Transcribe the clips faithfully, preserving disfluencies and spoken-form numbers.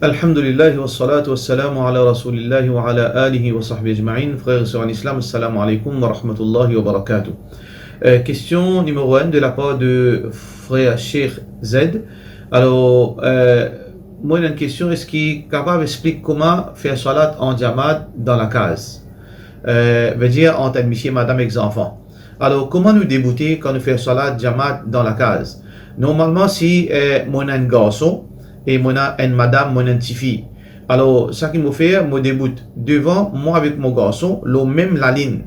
Alhamdulillah, wassalatu wassalamu ala rasulillah wa ala alihi wa sahbihi ajma'in. Frères et sœurs en islam, assalamu alaikum wa rahmatullahi wa barakatuh. Euh, question numéro un de la part de frère Cheikh Z. Alors, euh, moi, j'ai une question, eski kapav explik kouma fer salat an jamat dan lakaz? Euh, vedir ant enn misie, madam ek zanfan. Alor, kouma nou deboute kan nou fer salat jamat dan lakaz? Normalman, si, eh, mo ena enn garson e mo ena enn madam, mo ena enn tifi. Alor, sa ki mo fer, mo debout devan, mwa avek mo garson, lor mem lalinn.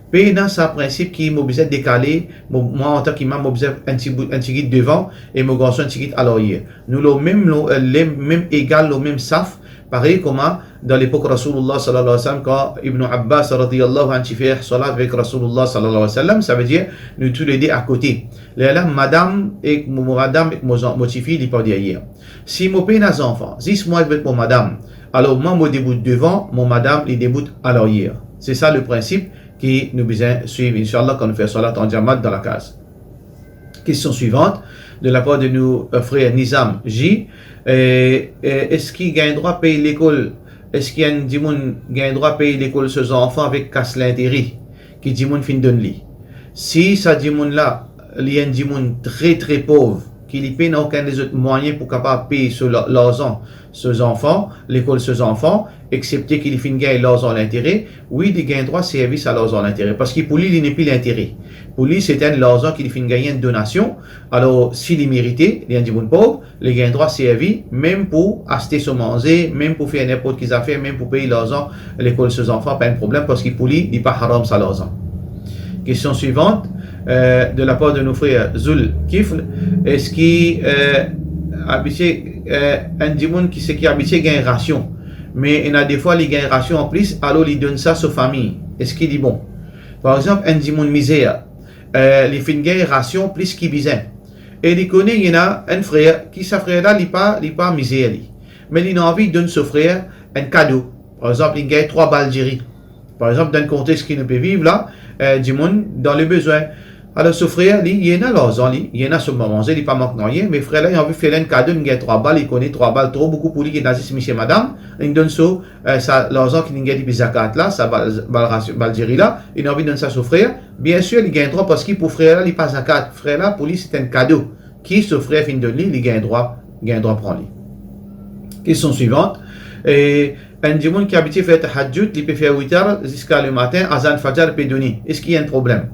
Pena sa prinsip ki mo bizin dekale, mo, mwa antan ki imam, mo bizin enn ti bout, enn tigit devan e mo garson enn tigit alaryer. Nou lor mem, lor, eh, le, mem egal, lor mem saf, parey kouma dan lepok Rasoulillah sallallahu alayhi wa sallam, kan Ibn Abbas radiyallahu anhu ti fer salat avek Rasoulillah sallallahu alayhi wa sallam, savedir nou toulede akote. Lerla madam ek mo, mo madam ek mo zan-, mo tifi, li par deryer. Si mo pena zanfan, zis mwa avek mo madam, alor mwa mo debout devan, mo madam li debout alaryer. Se sa le prinsip ki nou bizin swiv, inshallah, kan nou fer salat an jamat dan lakaz. Question suivante, de la part de nou, euh, frer Nizam J. Euh, euh, eski gagn drwa pey lekol, eski enn dimoun gagn drwa pey lekol so zanfan avek kas lintere ki dimoun finn donn li? Si sa dimoun la, li enn dimoun tre, tre pov, ki li pena okenn lezot mwayin pou kapav pey so la-, larzan so zanfan, lekol so zanfan, exepte ki li finn gagn larzan lintere, wi, li gagn drwa servi sa larzan lintere, parski pou li, li nepli lintere. Pou li, se enn larzan ki li finn gagn enn donasion. Alor, si li merite, li enn dimoun pov, li gagn drwa servi, mem pou aste so manze, mem pou fer ninport ki zafer, mem pou pey larzan lekol so zanfan, pa enn problem, parski pou li, li pa haram sa larzan. Question suivante, euh, de la part de nos frères Zul Kifl, eski, euh, abitie, euh, enn dimoun ki, seki abitie gagn rasion, me ena defwa li gagn rasion anplis, alor li donn sa so fami, eski li bon? Par exanp, enn dimoun mizer, euh, li finn gagn rasion plis ki bizin, e li kone ena enn frer, ki sa frer la, li pa, li pa mizer li, me li ena anvi donn so frer enn kado. Par exanp, li gagn trwa bal diri. Par exanp, dan enn kontex ki nou pe viv la, eh, dimoun dan lebezwin. Alor, so frer, li, li ena larzan, li, li ena so manze, li pa mank nanye, me frer la, li anvi fer li enn kado, li gagn trwa bal, li kone trwa bal tro boukou pou li, ki ena zis misie madam, li donn so, eh, sa larzan ki li gagn depi zakat la, sa bal, bal rasion, bal diri la, li anvi donn sa so frer. Biensir, li gagn drwa, parski pou frer la, li pa zakat. Frer la, pou li, se enn kado ki so frer finn donn li, li gagn drwa, gagn drwa pran li. Question suivante. E, enn dimoun ki abitie fer tahajjud, li pe fer witar ziska lematin, azan fajar pe done. Eski enn problem?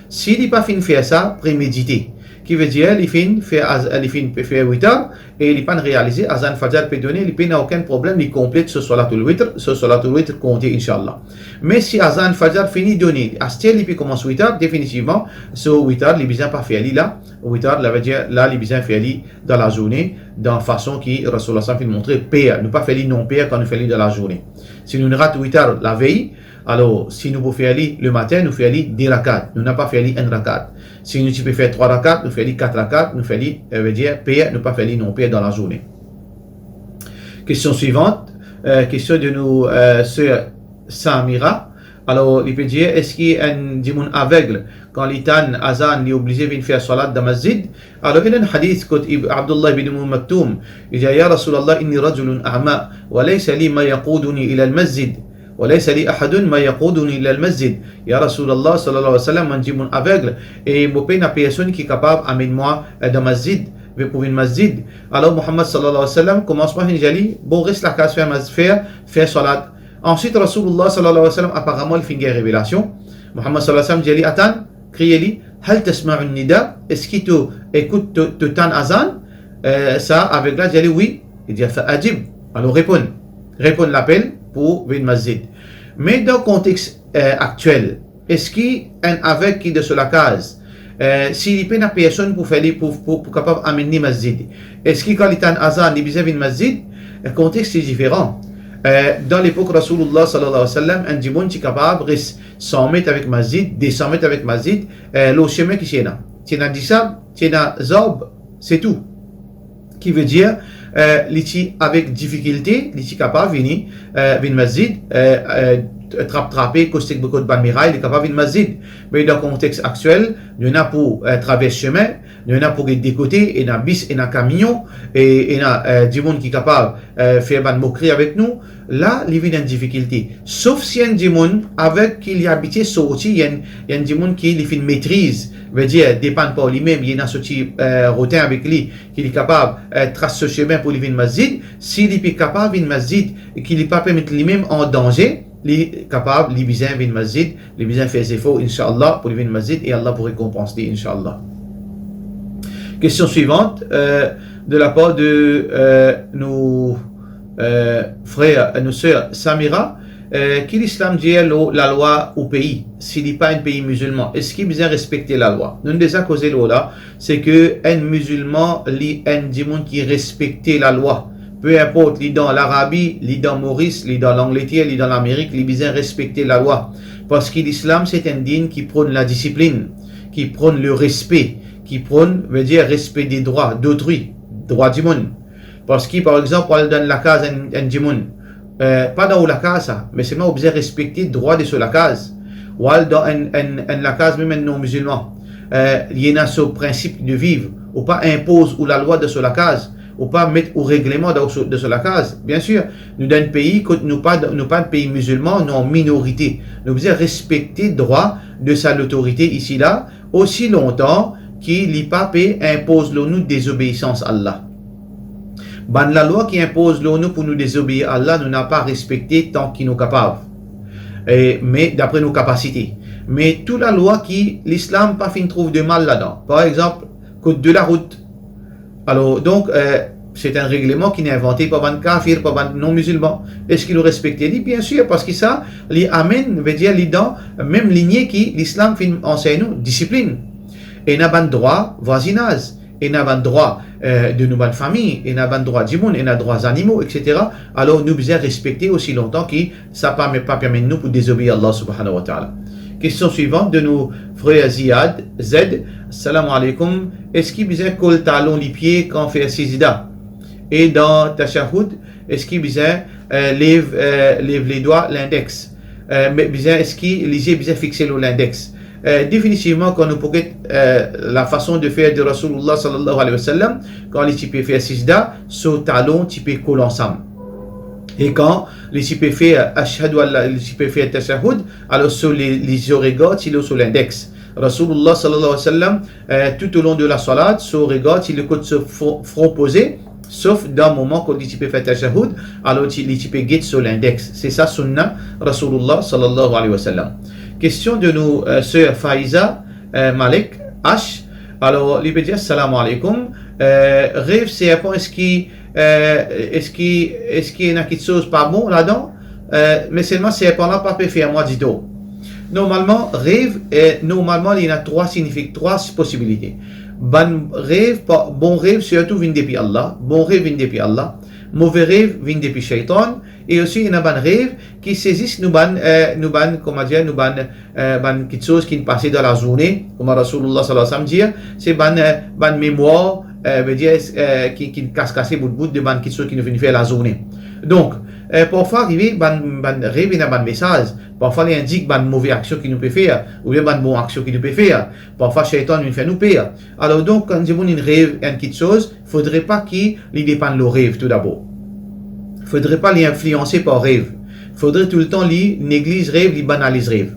Si li pa finn fer sa premedite, ki vedir li finn fer az-, li finn fer witar e li pa'nn realize azan fajar pe done, li pena okenn problem, li konplet so salatul witr, so salatul witr konte, inshallah. Me si azan fajar fini done, aster li pe koumans witar, definitivman, so witar, li bizin pa fer li la, witar, savedir la, li bizin fer li dan lazourne, dan fason ki Rasoulillah sallam finn montre, per. Nou pa fer li non per kan nou fer li dan lazourne. Si nou rat witar lavey, alor, si nou pou fer li lematin, nou fer li de rakat. Nou napa fer li enn rakat. Si nou ti pe fer trwa rakat, nou fer li kat rakat, nou fer li, eh, vedir, per, nou pa fer li non per dan lazourne. Question suivante, euh, question de nou, euh, ser Samira. Alor, li pe dir, eski enn dimoun aveg, kan li tann azan, li oblize vinn fer salat dan masjid? Alor, ena enn hadith kot Ib-, Abdullah ibn Umm Maktoum, li dir, "Ya Rasulallah, inni rajulun a'ma, wa laysa li ma yaquduni ila al-masjid, wa laysa li ahadun ma yaquduni ila al-masjid." Ya Rasulallah, sallallahu alayhi wa sallam, mwa enn dimoun aveg, e mo pena personn ki kapav amenn mwa, eh, dan masjid, ve-, pou vinn masjid. Alor, Muhammad, sallallahu alayhi wa sallam, koumansman finn dir li, "Bon, res lakaz, fer mas-, fer, fer salat." Answit, Rasoulillah, sallallahu alayhi wa sallam, aparaman, li finn gagn revelasion. Muhammad, sallallahu alayhi wa sallam, dir li, "Atann," kriye li, "hal tasma'un nida?" Eski to ekout, to, to tann azan? Eh, sa aveg la dir li, "Wi." Li dir, "Fa ajib." Alor, reponn. Reponn lapel pou vinn masjid. Me dan kontex, eh, aktiel, eski enn aveg ki dan so lakaz, eh, si li pena personn pou fer li, pou, pou, pou kapav amenn li masjid, eski kan li tann azan, li bizin vinn masjid? Eh, kontex ti diferan. Eh, dan lepok Rasoulillah, sallallahu alayhi wa sallam, enn dimoun ti kapav res san met avek masjid, de san met avek masjid, eh, lor sime ki ti ena. Ti ena disab, ti ena zarb, se tou. Ki vedir, eh, li ti avek difikilte, li ti kapav vini, eh, vinn masjid, eh, eh, trap-trape, koste kot bann miray, li kapav vinn masjid. Me dan kontex aktiel, nou ena pou, eh, travers chemin, nou ena pou get de kote, ena bis, ena kamion, e ena, eh, dimoun ki kapav, eh, fer bann mokri avek nou. La, li vinn enn difikilte. Sof si enn dimoun avek ki li abitie sorti, enn, enn dimoun ki li finn metriz, vedir, depann par limem, li ena so ti, eh, rotin avek li, ki li kapav, eh, tras so semin pou li vinn masjid. Si li pe kapav vinn masjid, e ki li pa pe met limem an danze, li kapav, li bizin vinn masjid, li bizin fer zefor, inshallah, pou li vinn masjid, e Allah pou rekonpans li, inshallah. Kestion swivant, eh, de la par de, eh, nou, eh, frer, nou ser Samira, eh, ki Lislam dir lor lalwa ou pei, si li pa enn pei mizilman, eski bizin respekte lalwa? Nou deza koze lor la, se ke enn mizilman, li enn dimoun ki respekte lalwa. Pe inport, li dan Larabi, li dan Moris, li dan Langleter, li dan Lamerik, li bizin respekte lalwa. Parski Lislam, se enn din ki pronn ladisiplinn, ki pronn lerespe, ki pronn, vedir, respe de drwa dotrui, drwa dimoun. Parski, par exanp, ou al dan lakaz enn, enn dimoun, eh, pa dan ou lakaz sa, me selman ou bizin respekte drwa de so lakaz. Ou al dan enn, enn, enn lakaz mem enn non-mizilman, eh, li ena so prinsip de viv, ou pa inpoz ou lalwa dan so lakaz, ou pa met ou regleman dan so, dan so lakaz. Biensir, nou dan enn pei kot nou pa, nou pa enn pei mizilman, nou an minorite. Nou bizin respekte drwa de sa lotorite isi la, osi lontan ki li pa pe inpoz lor nou dezobeisans Allah. Bann lalwa ki inpoz lor nou pou nou dezobeir Allah, nou napa respekte tan ki nou kapav. E, me dapre nou kapasite. Me tou lalwa ki Lislam pa finn trouv de mal ladan. Par exanp, kot de larout. Alor, donk, eh, se enn regleman ki inn invante par bann kafir, par bann non-mizilman. Eski nou respekte li? Biensir, parski sa, li amenn, vedir, li dan mem linie ki Lislam finn ansegn nou, disiplinn. Ena bann drwa vwazinaz, ena bann drwa, eh, de nou bann fami, ena bann drwa dimoun, ena drwa zanimo, etsetera. Alor, nou bizin respekte osi lontan ki sa pa, pa permet nou pou dezobeir Allah Subhanahu wa Ta'ala. Kestion swivant de nou frer Ziad Z. Salam aleykoum. Eski bizin kol talon lipie kan fer sizda? E dan tashahoud, eski bizin, eh, lev, eh, lev ledwa, lindex? Eh, me bizin, eski lizie bizin fixe lor lindex? Eh, definitivman, kan nou pou get, eh, lafason de fer de Rasoulullah sallallahu alayhi wa sallam, kan li ti pe fer sizda, so talon ti pe kol ansam. E kan li ti pe fer ashhadu an la, li ti pe fer tashahoud, alor so le, li, so regar ti lor so lindex. Rasoulullah sallallahu alayhi wa sallam, eh, toutolon de lasalat, so regar ti le kot so fron, fron poze, sof dan moman kot li ti pe fer tashahoud, alor ti, li ti pe get so lindex. Se sa sunna Rasoulullah sallallahu alayhi wa sallam. Kestion de nou, eh, ser Faiza, eh, Malik H. Alor, li pe dir, "Salam aleykoum. Eh, rev serpan, eski, eh, eski, eski ena kiksoz pa bon ladan? Eh, me selman serpan la pa pe fer mwa ditor." Normalman, rev, eh, normalman, li ena trwa signifik, trwa posibilite. Bann rev, pa, bon rev sirtou vinn depi Allah, bon rev vinn depi Allah, move rev vinn depi sheytan, e osi ena bann rev ki se zis nou bann, eh, nou bann, kouma dir, nou bann, eh, bann kiksoz ki pase dan lazourne, kouma Rasoulullah sallallahu alayhi wa sallam dir, se bann, eh, bann memwar, eh, vedir, eh, ki, ki kas-kase bout-bout de bann kiksoz ki nou finn fer lazourne. Donk, eh, parfwa arive bann, bann rev ena bann mesaz, parfwa li indik bann move aksion ki nou pe fer, oubien bann bon aksion ki nou pe fer, parfwa sheytan vinn fer nou per. Alor donk, kan dimoun inn rev enn kiksoz, fodre pa ki li depann lor rev toudabor. Fodre pa li inflianse par rev. Fodre toultan li negliz rev, li banaliz rev.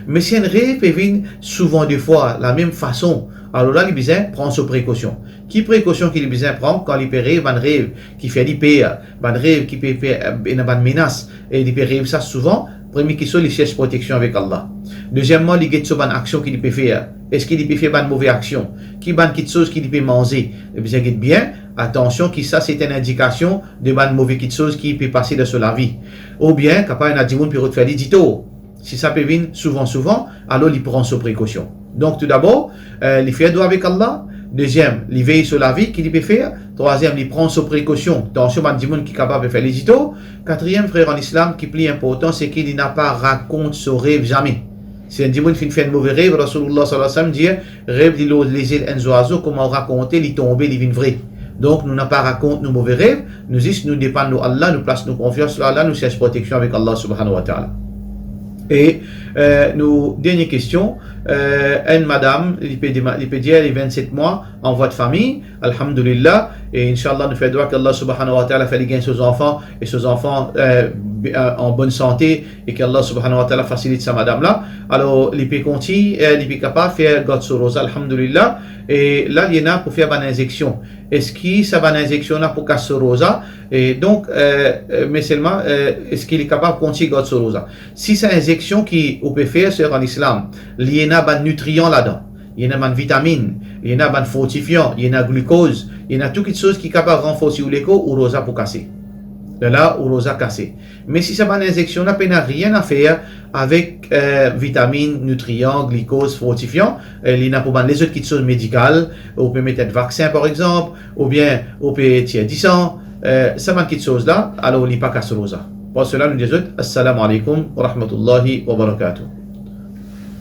Me si enn rev pe vinn souvan de fwa, lamem fason, alor la li bizin pran so prekosion. Ki prekosion ki li bizin pran kan li pe rev bann rev ki fer li per, bann rev ki pe, pe, ena bann menas, e li pe rev sa souvan? Premie kiksoz, li sers proteksion avek Allah. Dezieman, li get so bann aksion ki li pe fer. Eski li pe fer bann move aksion? Ki bann kiksoz ki li pe manze? Li bizin get bien atansion ki sa se enn indikasion de bann move kiksoz ki pe pase dan so lavi. Oubien, kapav ena dimoun pe rod fer li ditor. Si sa pe vinn souvan souvan, alor li pran so prekosion. Donk, toudabor, eh, li fer dwa avek Allah. Deziem, li vey so lavi ki li pe fer. Trwaziem, li pran so prekosion, atansion bann dimoun ki kapav fer li ditor. Katriem, frer an Islam, ki pli inportan, se ki li napa rakont so rev zame. Si enn dimoun finn fer enn move rev, Rasoulullah sallallahu alayhi wa sallam dir, rev li lor leze enn zwazo, kouma ou rakonte, li tonbe, li vinn vre. Donk, nou napa rakont nou move rev, nou zis nou depann lor Allah, nou plas nou konfians lor Allah, nou sers proteksion avek Allah subhanahu wa ta'ala. E, eh, nou dernie kestion, eh, enn madam, li pe dema-, li pe dir li vennset mwa an vwa de fami, alhamdulillah, e inshallah nou fer dwa ki Allah subhanahu wa ta'ala fer li gagn so zanfan, e so zanfan, eh, bi-, eh, an bonn sante, e ki Allah subhanahu wa ta'ala fasilit sa madam la. Alor, li pe kontign, eh, li pe kapav fer gard so roza, alhamdulillah, e la li ena pou fer bann inzeksion. Eski sa bann inzeksion la pou kas so roza? E donk, eh, eh, me selman, eh, eski li kapav kontign gard so roza? Si sa inzeksion ki ou pe fer, ser an Islam, li ena bann nitrian ladan, li ena bann vitamin, li ena bann fortifian, li ena glikoz, li ena tou kitsoz ki kapav ranforsi ou lekor, ou roza pou kase. Lerla, ou roza kase. Me si sa bann inzeksion la pena nanye a fer avek, eh, vitamin, nitrian, glikoz, fortifian, eh, li ena pou bann lezot kitsoz medikal, ou pe met enn vaksin par exanp, oubien ou pe tir disan, eh, sa bann kitsoz la, alor li pa kas roza. Par sela, nou dir zot, Assalamu alaikum wa rahmatullahi wa barakatuh.